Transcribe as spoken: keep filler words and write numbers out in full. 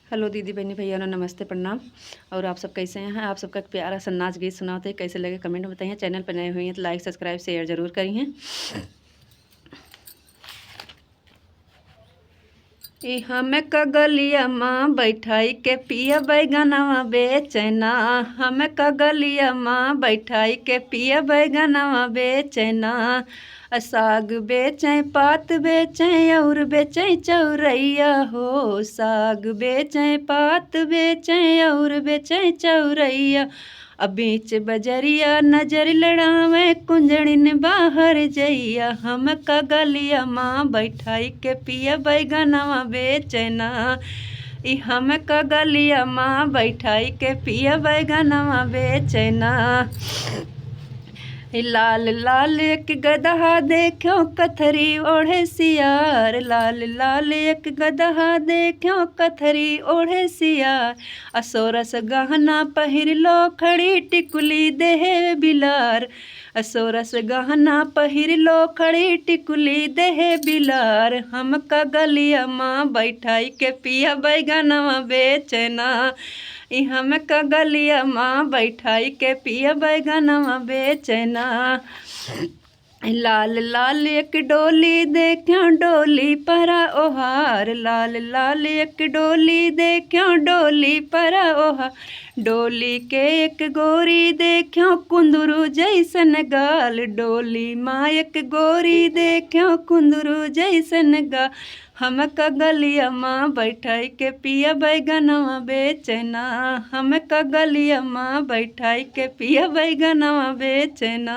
हेलो दीदी, बहनी, भैया, नमस्ते, प्रणाम। और आप सब कैसे हैं? आप सबका एक प्यारा सा नाच गीत सुनाते हैं, कैसे लगे comment में बताइए। Channel पर नए हुए हैं तो like, subscribe, share जरूर करिए। ई हमका गलिया मा बैठाई के पिया बैगनवा बेचैना, हमका गलिया मा बैठाई के पिया बैगनवा बेचैना। आ साग बेचै, पात बेचै, और बेचै चौरैया हो, साग बेचै, पात बेचै, और बेचै चौरैया। आ बीच बजरिया नजर लड़ावै, कुंजड़िन बाहर जइया, हमका गलिया मा बैठाई के पिया बैगनवा बेचैना। ई हमका गलिया मा बैठाई के पिया बैगनवा बेचैना। लाल लाल एक गदहा देख्यो कथरी ओढ़े सियार, लाल लाल एक गदहा देख्यो कथरी ओढ़े सियार। आ सोरस गहना पहिरलो खड़ी टिकुली देहे बिलार, आ सोरस गहना पहिरलो खड़ी टिकुली देहे बिलार। हमका गलिया मा बैठाई के पिया बैगनवा बेचैना, ई हमका गलिया मा बैठाई के पिया बैगनवा बेचैना। लाल लाल एक डोली देख्यो डोली परा ओहार, लाल लाल एक डोली देख्यो डोली परा ओहार। डोली के एक गोरी देख्यो कुंदरू जैसन गाल, डोली मा एक गोरी देख्यो कुंदरू जैसन गाल। हमका गलिया मा बैठाई के पिया बैगनवा बेचैना, हमका गलिया मा बैठाई के पिया बैगनवा बेचैना।